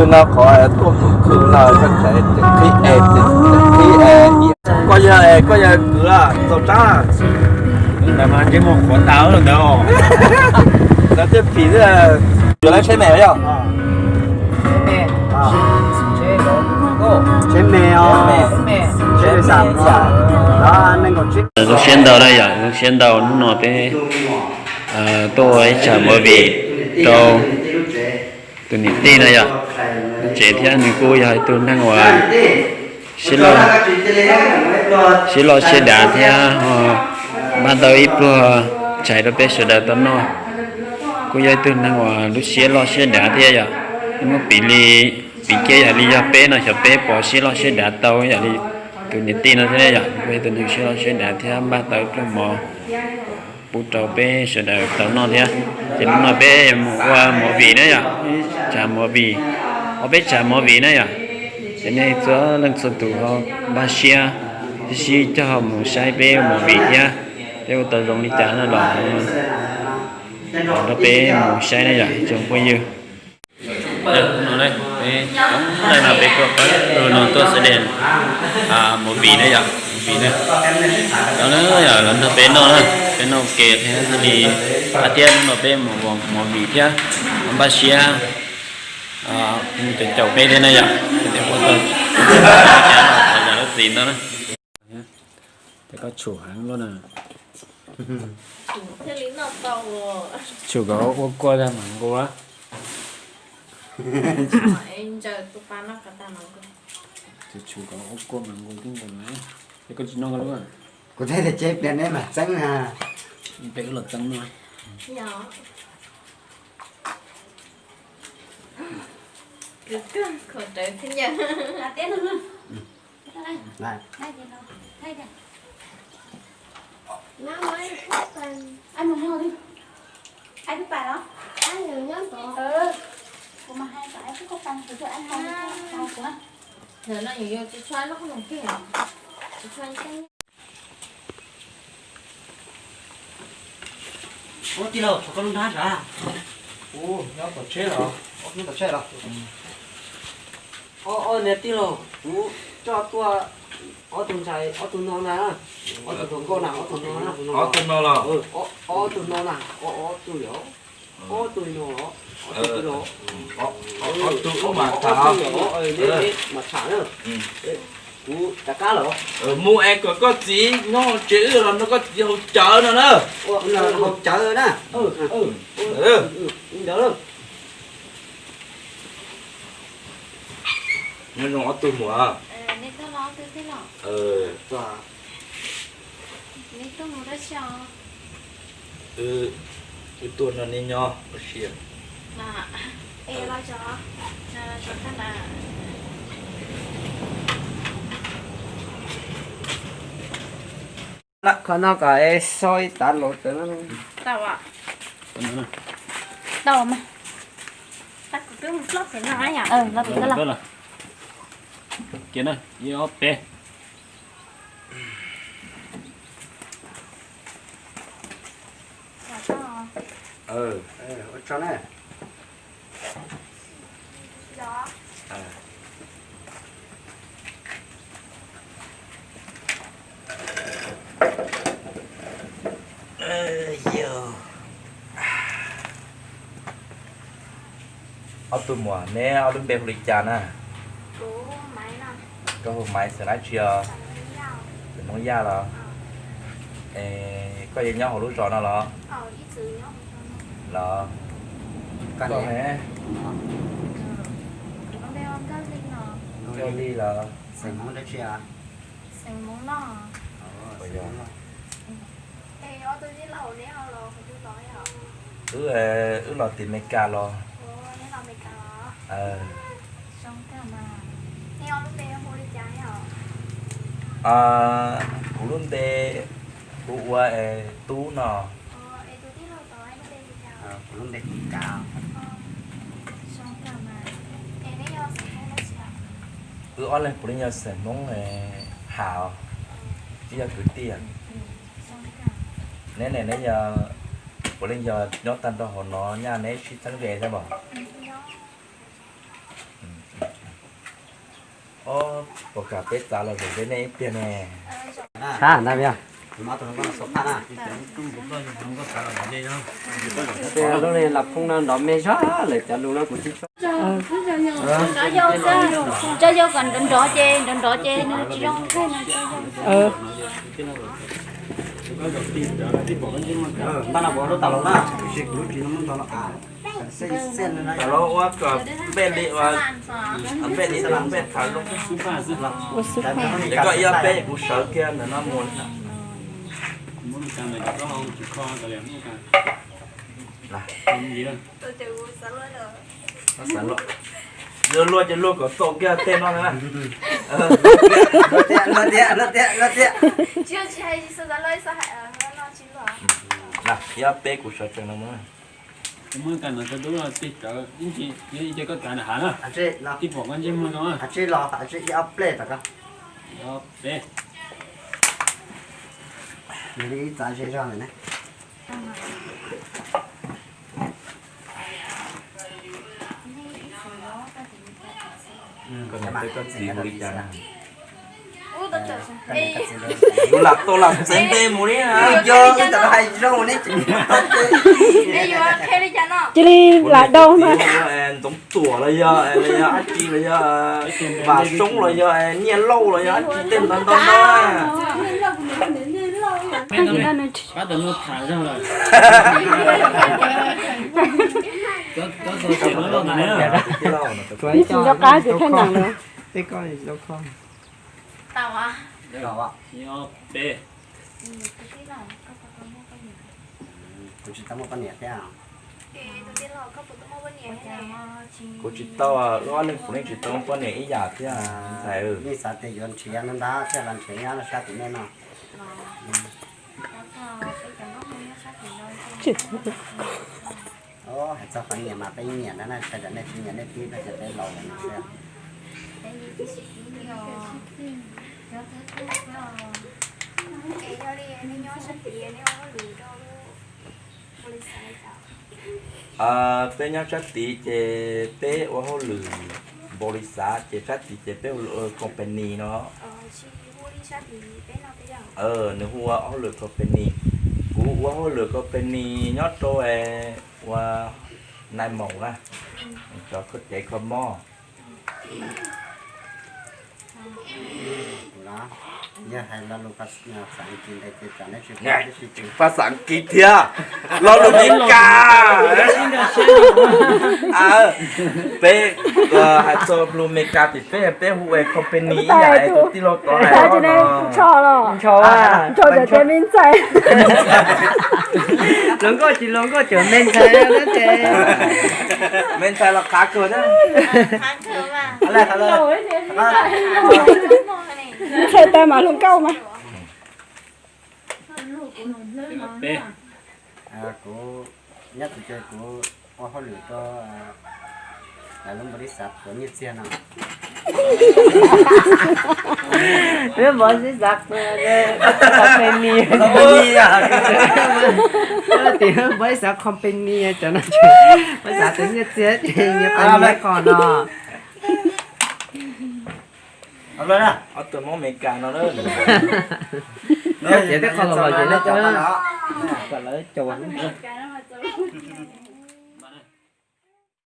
Tus no qhov tuaj khwv khwv no koj tseem qhib es, qhib es. Koj yog, koj yog kwv los txaus tsab. Ntawd mas ntsej muag qhuav tas lawm ntawd. Ntawd thiaj phim xwb. Yuav lawv tsheb me yog? Tsheb me os. Tsheb me xav. Zoo siab ntau na yom, zoo siab ntau hnub no peb tuaj ua ib tsam movie rau tus niam tij no yom. Tsev thiab nws kuj yog ib tug neeg uas siab loj, siab loj siab dav thiab ho npaj tau ib pluag tshais rau peb sawv daws tau noj. Kuj yog ib tug neeg uas lub siab loj siab dav thiab yom. Muab piv li, piv kiag yam li yog peb no xyov peb puas siab loj siab dav tau yam li tus niam tij no thiab yom. Kuj yog tus neeg siab loj siab dav thiab npaj tau ib pluag mov pub rau peb sawv daws tau noj thiab. Ces hnub no peb yuav mus ua movie na yom, tsam movie, ua peb tsam movie na yom. Ces nej txhua leej txhua tus ho npaj siab sib sib coj mus saib peb movie thiab, peb ua tau zoo li cas no los rau peb mus saib na yom tsoom phooj ywg. Hnub no peb coob leej no peb tuaj qab no tuaj xav de movie na yom, movie na. Los nrog peb noj na, peb noj ua ke thiab xwb li. Hais tias hnub no peb mus ua movie thiab, npaj siab mus caum caum peb thiab na yom. Ces ua tau cas los qhov yam lub txim ntawd na. Ces koj tshum heev luaj na. Tshum kom ua kua tag mam nqus a. Tshum kom ua kua mam nqus tib nqus na. Ces koj tsis noj koj lub. Kuv thiaj tias tsev pliag neb mam txeeb na. Peb wb los txeeb no. Ub, tij laug, tshuav koj lub nrab sav. Ub, nyob tom tsheb los? Nyob tom tsheb los? Ob, ob niag tij laug, kuv coj tuaj ob tug ntxhais, ob tug no na, ob tug hluas nkauj na, ob tug no na. Ob tug no los? Ob tug no na, ob tug yom. Ob tug no los? Ob tug los? Ob tug mas tham, ob tug yom, neb mas tham na. Kuv rov qab los. Mus es kom koj txiv nyob hauv tsev, wb los nrog koj txiv haus cawv no na. Haus cawv na. Ntawd. Nyob zoo ob tug muam. Wb tuaj nrog neb nyob ua si. Qhov no kom es so ib tav los tawm no. Tau mas. Kiag na, ib ob peb. Ua tsaug na. Ob tug muam, neb ob lub npe hu li cas na? Koj hu Maiv, xeem dab tsi os? Xeem Hmoob Yaj los? Es koj yeej nyob hauv lub zos no los? Los koj ne? Nkauj Lig los? Wb, wb los tim Meskas los. Kuv lub npe, kuv ua es Tub no. Wb ob leeg puav leej yog xeem Hmoob Ham, wb yog kwv tij. Neb ne, neb yog puav leej yog nyob tag nrho hauv no nyaj, neb sib txheeb ze thiab mas? Ob, puas kam peb txav los zaum peb nej ib pliag ne? Txhab ntag yog. Lub ne lam phooj no nrov me zog lawm cov lus no kuv tsis tshua. Tso yau kom nrov nrov ces nrov nrov ces nws tsis zoo. Ntag no kuv lub tas los na, tab sis kuv lub tsis no muab ntau no. Los ua kom npej li, npej li npej thav zoo. Ces koj ib ob peb kuv sawv kiag ntawm no mus. Luag luag ces luag kom tau kiag tej no na. Ib ob peb kuv sawv tsees no mus. Muab kas no rau dub tig rawv ib ce koj txav nram hav na. Tij pom koj ntsej muag no. Ib ob peb. Nws li ib txav ze zog lawm ne. Koj niam thiab koj txiv hu li cas na? Kuv lam tau lam txeev npe mus li na. Yog ib txwm hais zoo ne. Cia li lam dau na. Ntxoov Tuam los yog, los yog Ab Tsi los yog Vam Soob los yog Nyiaj Lauj los yog Ab Tsi tej ntawd ntau ntau. Ib tsis nco qab ces thaij ntees lawm. Kuv tsis tau muaj poj niam thiab. Kuv tsis tau, wb ob leeg puav leej tsis tau muaj poj niam ib yam thiab ntxhais. Nej xav tias yuav nrhiav no ntag thiaj los nrhiav nyob sab tim nej no. Hais txog qhov nyiam mas peb nyiam na, sawv daws nej tsis nyiam nej pib, peb tias peb laus lawm no xwb. Peb nyob sab tid ces peb ua hauj lwm npaum li xav ces sab tid ces peb ua company no. Nws hu ua hauj lwm company. Kuv ua hauj lwm company nyob rau ua nai maum na, cov kev kho mob. Phas xas Askiv thiab, lo lus Meskas. Peb hais txog lus Meskas ces peb, peb hu ua company ib yam es tus tij laug tod hais no. Ntsho cov teb me ntxhais. Hluas nkauj tsis hluas nkauj cov me ntxhais. Me ntxhais los qhav kawg thiab. Ntxhais tas mas hluas nkauj mas. Kuv nyob txog ces kuv ua hauj lwm rau lawv lub npaum li xav tuav nyiaj txiag no. Lub npaum li xav company, company, tim npaum li xav company cov no, npaum li xav tuav nyiaj txiag ces nyiaj txiag qhov no. Ob tug Hmoob Amelikas no na. Ces tej qho los los ces lawv, kom lawv caum.